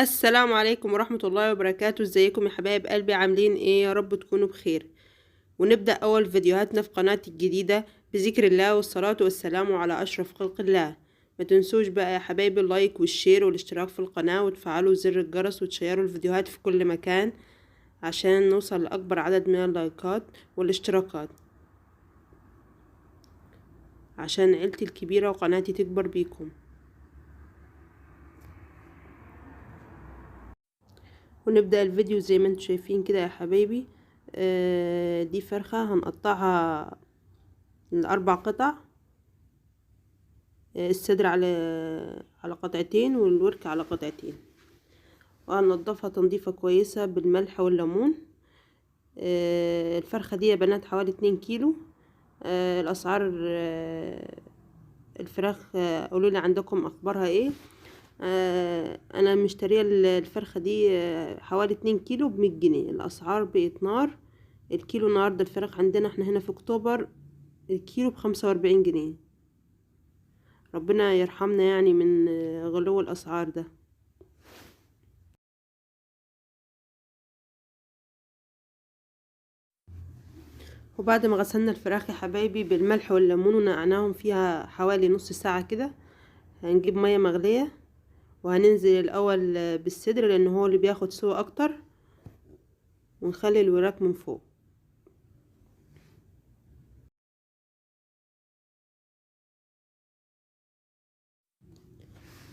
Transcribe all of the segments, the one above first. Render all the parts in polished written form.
السلام عليكم ورحمة الله وبركاته. ازيكم يا حبايب قلبي؟ عاملين ايه؟ يا رب تكونوا بخير. ونبدأ اول فيديوهاتنا في قناتي الجديدة بذكر الله والصلاة والسلام على اشرف خلق الله. ما تنسوش بقى يا حبايبي ال like وال share والاشتراك في القناة، وتفعلوا زر الجرس وتشيروا الفيديوهات في كل مكان عشان نوصل لأكبر عدد من اللايكات والاشتراكات، عشان عيلتي الكبيرة وقناتي تكبر بيكم. ونبدأ الفيديو زي ما انتم شايفين كده يا حبايبي. دي فرخة هنقطعها لأربع قطع، الصدر على قطعتين والورك على قطعتين، وهننضفها تنظيفة كويسة بالملح والليمون. الفرخة دي يا بنات حوالي 2 كيلو. الأسعار، الفراخ، قولولي عندكم أخبارها ايه. انا مشتريه الفرخه دي حوالي 2 كيلو ب100 جنيه. الاسعار بقت نار. الكيلو النهارده الفراخ عندنا احنا هنا في اكتوبر الكيلو ب45 جنيه. ربنا يرحمنا يعني من غلو الاسعار ده. وبعد ما غسلنا الفراخ يا حبايبي بالملح والليمون ونقعناهم فيها حوالي نص ساعة كده، هنجيب مية مغليه وهننزل الاول بالصدر لان هو اللي بياخد سوا اكتر، ونخلي الوراك من فوق.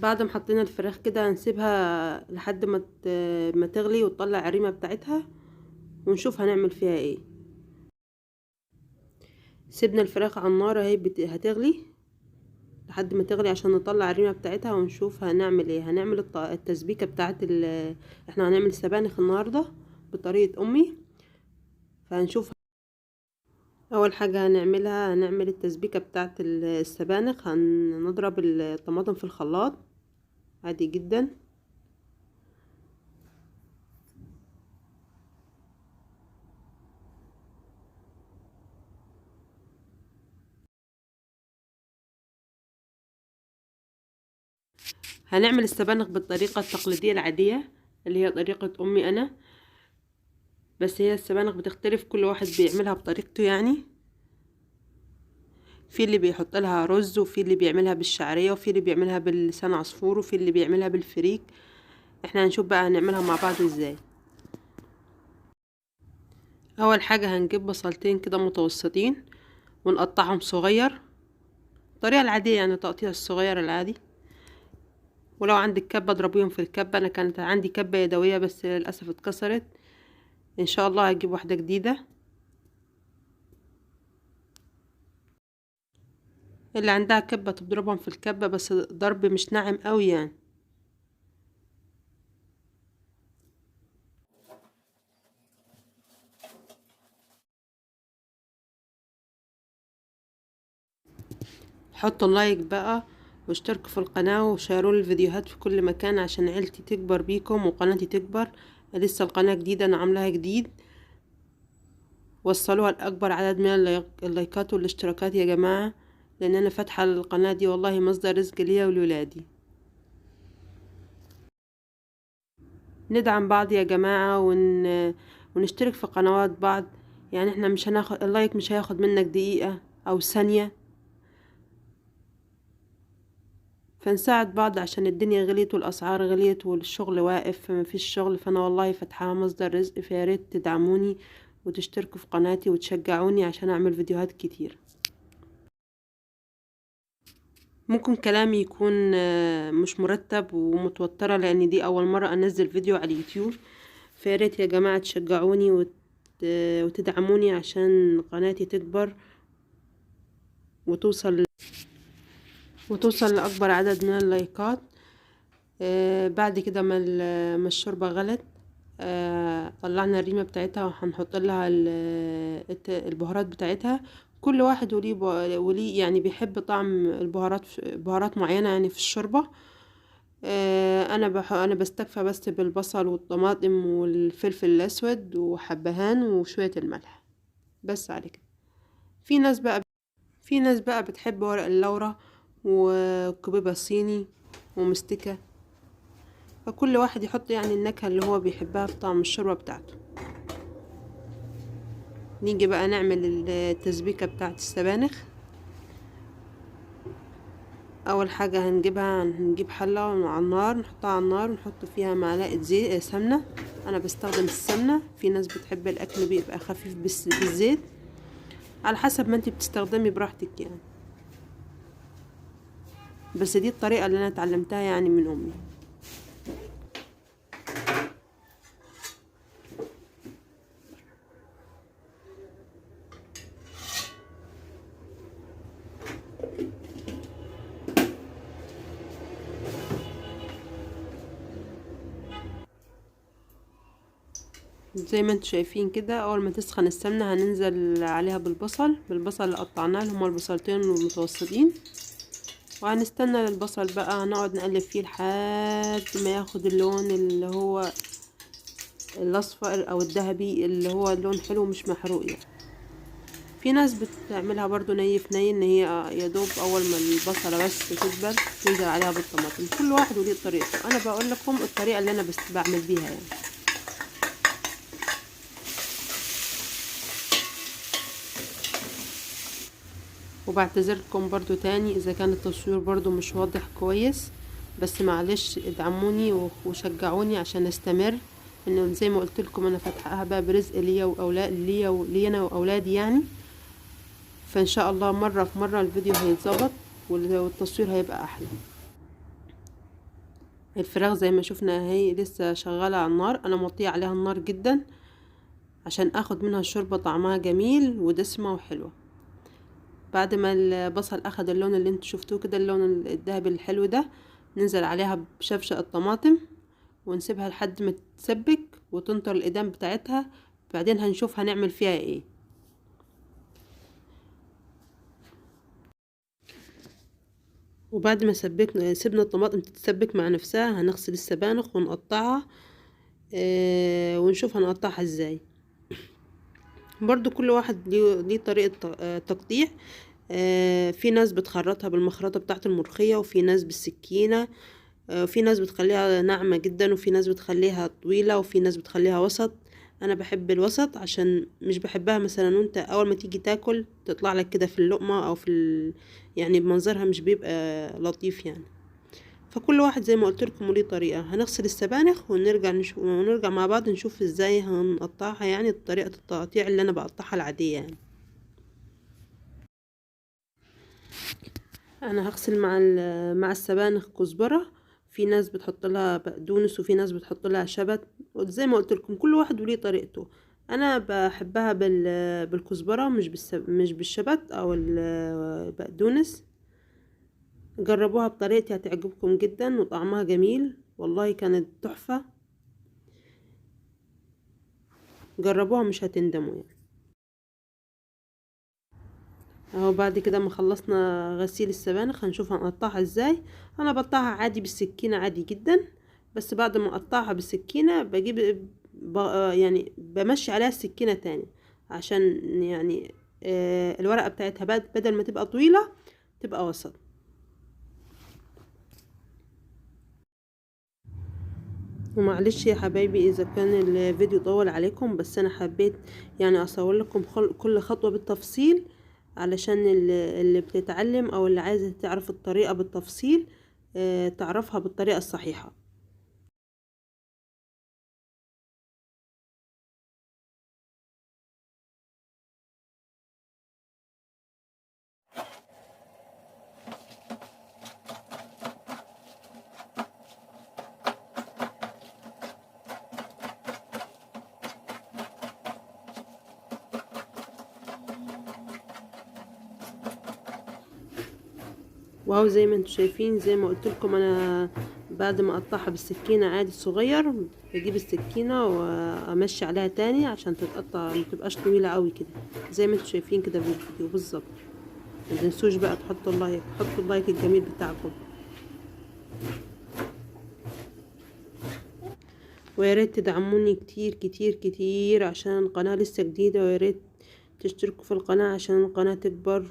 بعد ما حطينا الفراخ كده هنسيبها لحد ما تغلي وتطلع الريمه بتاعتها، ونشوف هنعمل فيها ايه. سيبنا الفراخ على النار اهي هتغلي لحد ما تغلي عشان نطلع الريمه بتاعتها ونشوف هنعمل ايه. هنعمل التسبيكه بتاعت احنا هنعمل سبانخ النهارده بطريقة امي، فهنشوف. اول حاجة هنعملها هنعمل التسبيكه بتاعت السبانخ. هنضرب الطماطم في الخلاط عادي جدا. هنعمل السبانخ بالطريقة التقليدية العادية اللي هي طريقة أمي أنا، بس هي السبانخ بتختلف، كل واحد بيعملها بطريقته. يعني في اللي بيحط لها رز، وفي اللي بيعملها بالشعرية، وفي اللي بيعملها باللسان عصفور، وفي اللي بيعملها بالفريك. احنا هنشوف بقى هنعملها مع بعض ازاي. اول حاجة هنجيب بصلتين كده متوسطين ونقطعهم صغير، الطريقة العادية يعني التقطيع الصغير العادي. ولو عندك كبة اضربيهم في الكبة. انا كانت عندي كبة يدوية بس للأسف اتكسرت، ان شاء الله هجيب واحدة جديدة. اللي عندها كبة تضربهم في الكبة، بس ضرب مش ناعم قوي يعني. حطوا ال like بقى واشتركوا في القناة وشيروا الفيديوهات في كل مكان عشان عيلتي تكبر بيكم وقناتي تكبر. لسه القناة جديدة، انا عاملاها جديد. وصلوها لأكبر عدد من اللايكات والاشتراكات يا جماعة، لان انا فاتحة القناة دي والله مصدر رزق ليا ولولادي. ندعم بعض يا جماعة ونشترك في قنوات بعض. يعني احنا مش هناخد اللايك، مش هياخد منك دقيقة او ثانية، فنساعد بعض عشان الدنيا غليت والاسعار غليت والشغل واقف، فما فيش شغل. فانا والله فاتحاها مصدر رزق، فياريت تدعموني وتشتركوا في قناتي وتشجعوني عشان اعمل فيديوهات كتير. ممكن كلامي يكون مش مرتب ومتوترة لان دي اول مرة انزل فيديو على اليوتيوب، فياريت يا جماعة تشجعوني وتدعموني عشان قناتي تكبر وتوصل لأكبر عدد من اللايكات. بعد كده ما الشوربة غلت، طلعنا الريمة بتاعتها وهنحط لها البهارات بتاعتها. كل واحد وليه يعني بيحب طعم البهارات، بهارات معينة يعني في الشوربة. انا بستكفى بس بالبصل والطماطم والفلفل الاسود وحبهان وشوية الملح بس على كده. في ناس بقى بتحب ورق اللورة وكبيبة صيني ومستكة. فكل واحد يحط يعني النكهة اللي هو بيحبها في طعم الشوربة بتاعته. نيجي بقى نعمل التسبيكة بتاعت السبانخ. اول حاجة هنجيبها، هنجيب حلة على النار، نحطها على النار ونحط فيها معلقة زيت سمنة. انا بستخدم السمنة، في ناس بتحب الاكل بيبقى خفيف بالزيت، على حسب ما انت بتستخدمي براحتك يعني، بس دي الطريقة اللي انا اتعلمتها يعني من امي. زي ما انتم شايفين كده، اول ما تسخن السمنة هننزل عليها بالبصل اللي قطعناه، اللي هما البصلتين المتوسطين، وهنستنى للبصل بقى، هنقعد نقلب فيه لحد ما ياخد اللون اللي هو الاصفر او الذهبي، اللي هو اللون حلو مش محروق يعني. في ناس بتعملها برضو ني في ني، ان هي يا دوب اول ما البصله بس تدبل تنزل عليها بالطماطم. كل واحد وليه طريقته، انا بقول لكم الطريقة اللي انا بس بعمل بيها يعني. وبعتذر لكم برضو تاني اذا كان التصوير برضو مش واضح كويس، بس معلش ادعموني وشجعوني عشان استمر. انه زي ما قلت لكم انا فاتحاها باب رزق ليا واولاد ليا انا واولادي يعني، فان شاء الله مرة في مرة الفيديو هيتظبط والتصوير هيبقى احلى. الفراخ زي ما شفنا اهي لسه شغالة على النار، انا موطيه عليها النار جدا عشان اخد منها الشوربة طعمها جميل ودسمه وحلوه. بعد ما البصل اخد اللون اللي انتوا شفتوه كده، اللون الذهبي الحلو ده، ننزل عليها بشفشق الطماطم ونسيبها لحد ما تتسبك وتنطر الادام بتاعتها. بعدين هنشوف هنعمل فيها ايه. وبعد ما سبكنا سيبنا الطماطم تتسبك مع نفسها، هنغسل السبانخ ونقطعها ونشوف هنقطعها ازاي. برضو كل واحد ليه طريقة تقطيع. في ناس بتخرطها بالمخرطة بتاعت المرخية، وفي ناس بالسكينة، وفي ناس بتخليها ناعمة جدا، وفي ناس بتخليها طويلة، وفي ناس بتخليها وسط. انا بحب الوسط عشان مش بحبها مثلا وانت اول ما تيجي تاكل تطلع لك كده في اللقمة او في يعني بمنظرها مش بيبقى لطيف يعني. فكل واحد زي ما قلت لكم ليه طريقة. هنغسل السبانخ ونرجع ونرجع مع بعض نشوف ازاي هنقطعها، يعني طريقة التقطيع اللي انا بقطعها العادية يعني. انا هغسل مع السبانخ كزبرة، في ناس بتحط لها بقدونس وفي ناس بتحط لها شبت، زي ما قلت لكم كل واحد وليه طريقته. انا بحبها بالكزبرة مش بالشبت او البقدونس. جربوها بطريقتي هتعجبكم جدا وطعمها جميل والله، كانت تحفة. جربوها مش هتندموا يعني. اهو بعد كده ما خلصنا غسيل السبانخ هنشوف هنقطعها ازاي. انا بقطعها عادي بالسكينة عادي جدا، بس بعد ما اقطعها بالسكينة بجيب يعني بمشي عليها السكينة تاني عشان يعني الورقة بتاعتها بدل ما تبقى طويلة تبقى وسط. ومعلش يا حبايبي اذا كان الفيديو طول عليكم، بس انا حبيت يعني اصور لكم كل خطوة بالتفصيل علشان اللي بتتعلم او اللي عايزة تعرف الطريقة بالتفصيل تعرفها بالطريقة الصحيحة. واو زي ما انتم شايفين، زي ما قلت لكم انا بعد ما اقطعها بالسكينة عادي صغير بجيب السكينة وامشي عليها تاني عشان تتقطع ما تبقاش طويلة قوي كده زي ما انتم شايفين كده في الفيديو بالظبط. ما تنسوش بقى تحطوا ال like، حطوا ال like الجميل بتاعكم، ويا ريت تدعموني كتير كتير كتير عشان القناة لسه جديدة، ويا ريت تشتركوا في القناة عشان القناة تكبر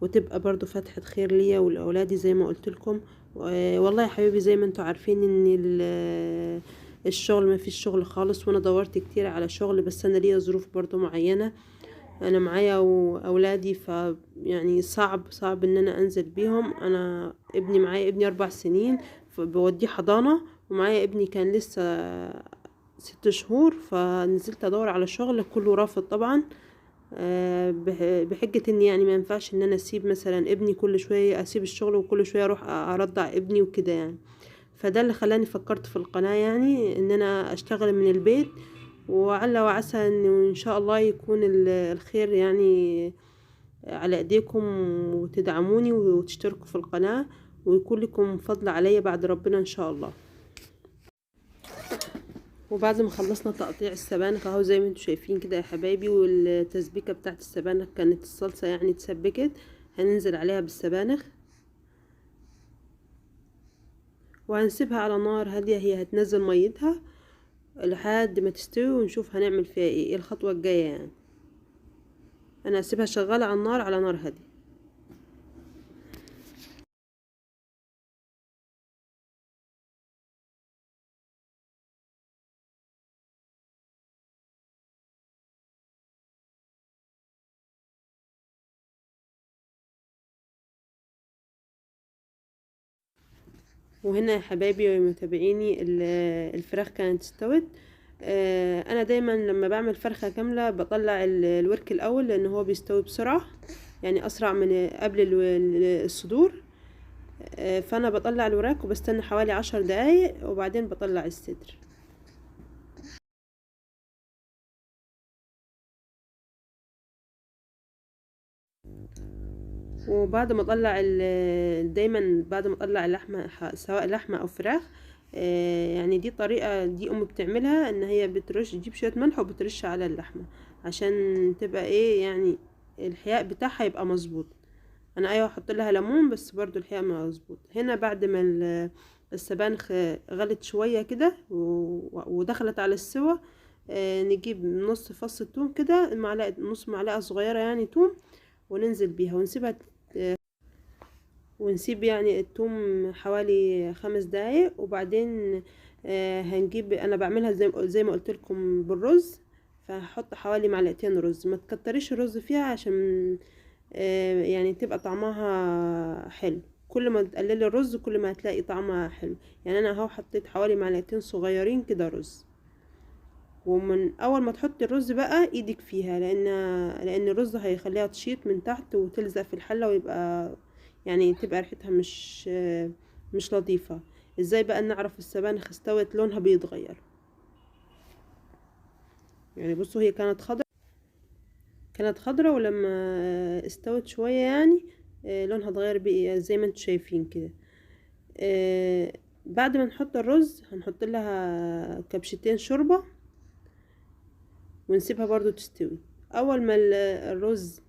وتبقى برضو فتحة خير ليا ولأولادي زي ما قلت لكم. والله يا حبيبي زي ما انتوا عارفين ان الشغل ما فيش شغل خالص، وانا دورت كتير على شغل، بس انا ليا ظروف برضو معينة، انا معايا واولادي، ف يعني صعب ان انا انزل بيهم. انا ابني معايا، ابني 4 سنين فبوديه حضانة، ومعايا ابني كان لسه 6 شهور، فنزلت ادور على شغل كله رافض طبعا، بحجة ان يعني ما ينفعش ان انا اسيب مثلا ابني كل شوية، اسيب الشغل وكل شوية اروح ارضع ابني وكده يعني. فده اللي خلاني فكرت في القناة، يعني ان انا اشتغل من البيت، وعلى وعسى ان شاء الله يكون الخير يعني على ايديكم، وتدعموني وتشتركوا في القناة، ويكون لكم فضل عليا بعد ربنا ان شاء الله. وبعد ما خلصنا تقطيع السبانخ اهو زي ما انتم شايفين كده يا حبايبي، والتسبيكه بتاعت السبانخ كانت الصلصه يعني اتسبكت، هننزل عليها بالسبانخ وهنسيبها على نار هادية، هي هتنزل ميتها لحد ما تستوي، ونشوف هنعمل فيها ايه الخطوة الجاية. يعني انا هسيبها شغالة على النار، على نار هادية. وهنا يا حبايبي ومتابعيني الفراخ كانت استوت. انا دايما لما بعمل فرخة كاملة بطلع الورك الاول، لان هو بيستوي بسرعة، يعني اسرع من قبل الصدور. فانا بطلع الوراك وبستنى حوالي 10 دقايق، وبعدين بطلع الصدر. وبعد ما اطلع دايما بعد ما اطلع اللحمة سواء لحمه او فراخ، يعني دي طريقه دي امي بتعملها، ان هي بترش، تجيب شوية ملح وبترش على اللحمة عشان تبقى ايه يعني الحياء بتاعها يبقى مظبوط. انا ايوه احط لها ليمون، بس برضو الحياء مظبوط. هنا بعد ما السبانخ غلت شوية كده ودخلت على السوا، نجيب نص فص توم كده، معلقه، نص معلقه صغيرة يعني توم، وننزل بيها ونسيبها، ونسيب يعني التوم حوالي 5 دقايق. وبعدين هنجيب، انا بعملها زي ما قلت لكم بالرز، فهحط حوالي معلقتين رز، ما تكتريش الرز فيها عشان يعني تبقى طعمها حلو. كل ما تقللي الرز كل ما هتلاقي طعمها حلو. يعني انا اهو حطيت حوالي معلقتين صغيرين كده رز. ومن اول ما تحطي الرز بقى ايدك فيها، لان الرز هيخليها تشيط من تحت وتلزق في الحلة، ويبقى يعني تبقى ريحتها مش لطيفة. ازاي بقى نعرف السبانخ استوت؟ لونها بيتغير. يعني بصوا هي كانت خضرة، كانت خضرة، ولما استوت شوية يعني لونها اتغير بقى زي ما انتم شايفين كده. بعد ما نحط الرز هنحط لها كبشتين شوربة ونسيبها برضو تستوي. اول ما الرز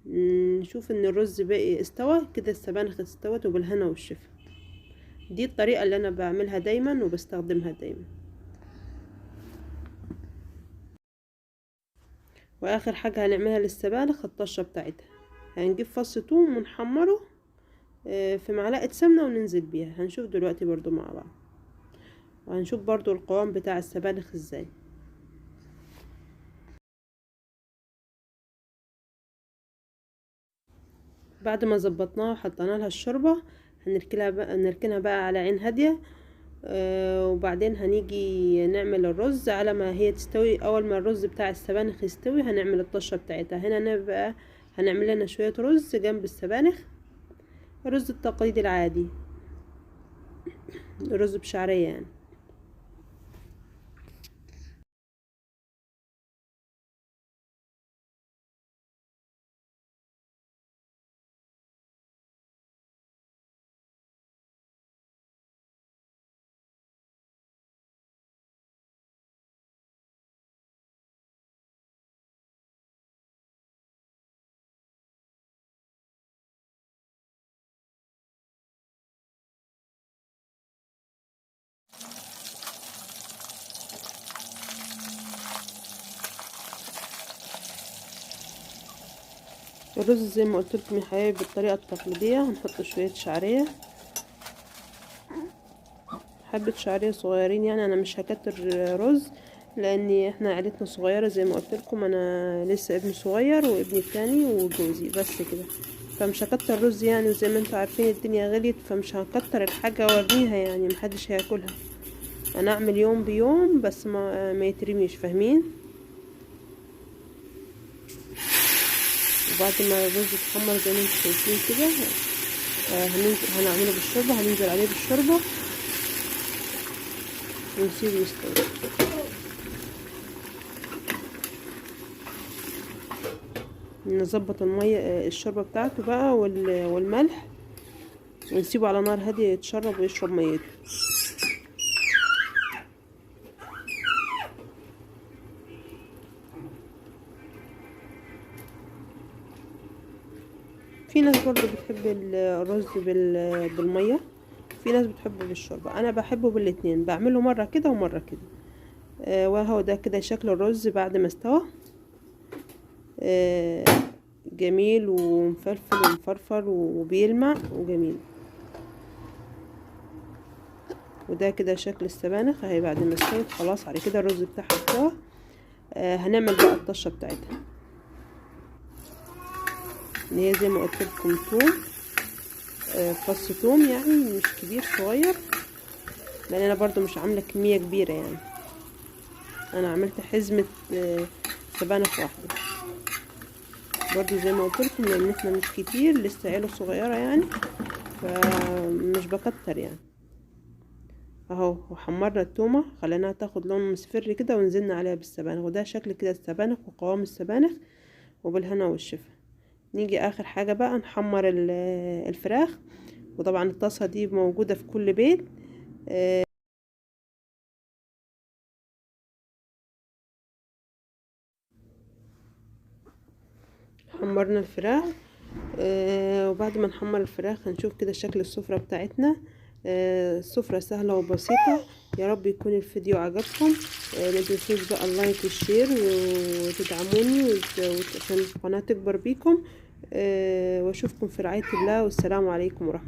نشوف ان الرز باقي استوى كده، السبانخ استوت، وبالهنا والشفا. دي الطريقة اللي انا بعملها دايما وبستخدمها دايما. واخر حاجة هنعملها للسبانخ الطشة بتاعتها، هنجيب فص توم ونحمره في معلقة سمنة وننزل بيها. هنشوف دلوقتي برضو مع بعض، وهنشوف برضو القوام بتاع السبانخ ازاي. بعد ما ظبطناها وحطينا لها الشوربة هنركنها بقى على عين هادية. وبعدين هنيجي نعمل الرز على ما هي تستوي. اول ما الرز بتاع السبانخ يستوي هنعمل الطشه بتاعتها. هنا نبقى هنعمل لنا شوية رز جنب السبانخ، الرز التقليدي العادي، الرز بشعريه يعني. الرز زي ما قلت لكم يا حبايبي بالطريقة التقليدية، هنحط شوية شعرية حبة شعرية صغيرين، يعني انا مش هكتر رز لان احنا عيلتنا صغيرة زي ما قلت لكم، انا لسه ابني صغير وابني التاني وجوزي بس كده، فمش هكتر رز يعني. وزي ما انتوا عارفين الدنيا غليت، فمش هكتر الحاجة وارميها يعني، محدش هياكلها. انا اعمل يوم بيوم بس ما يترميش، فاهمين؟ وبعد ما الرز اتحمر زي ما انتوا شايفين كده، هنعمله بالشوربه، هننزل عليه بالشوربه ونسيبه يستوي. نظبط المية الشوربة بتاعته بقى والملح، ونسيبه على نار هادية يتشرب ويشرب ميته. في ناس برضو بتحب الرز بالمية، في ناس بتحبه بالشوربه، انا بحبه بالاتنين، بعمله مرة كده ومرة كده. وهو ده كده شكل الرز بعد ما استوى، جميل ومفلفل ومفرفر وبيلمع وجميل. وده كده شكل السبانخ اهي بعد ما استوت خلاص. على كده الرز بتاعها استوى. هنعمل بقى الطشه بتاعتها، ان هي زي ما قلت لكم توم، فص توم يعني مش كبير، صغير، لان انا برضو مش عامله كمية كبيرة يعني، انا عملت حزمه سبانخ واحدة برضو زي ما قلت لكم، لان احنا مش كتير لسه عيله صغيرة يعني، فمش بكتر يعني. اهو وحمرنا التومه، خليناها تاخد لون مصفر كده، ونزلنا عليها بالسبانخ، وده شكل كده السبانخ وقوام السبانخ، وبالهنا والشفا. نيجي اخر حاجة بقى نحمر الفراخ، وطبعا الطاسه دي موجودة في كل بيت. حمرنا الفراخ، وبعد ما نحمر الفراخ هنشوف كده شكل السفرة بتاعتنا. السفرة سهلة وبسيطة. يا رب يكون الفيديو عجبكم. ما تنسوش بقى ال like وال share وتدعموني عشان القناة تكبر بيكم. واشوفكم في رعاية الله، والسلام عليكم ورحمة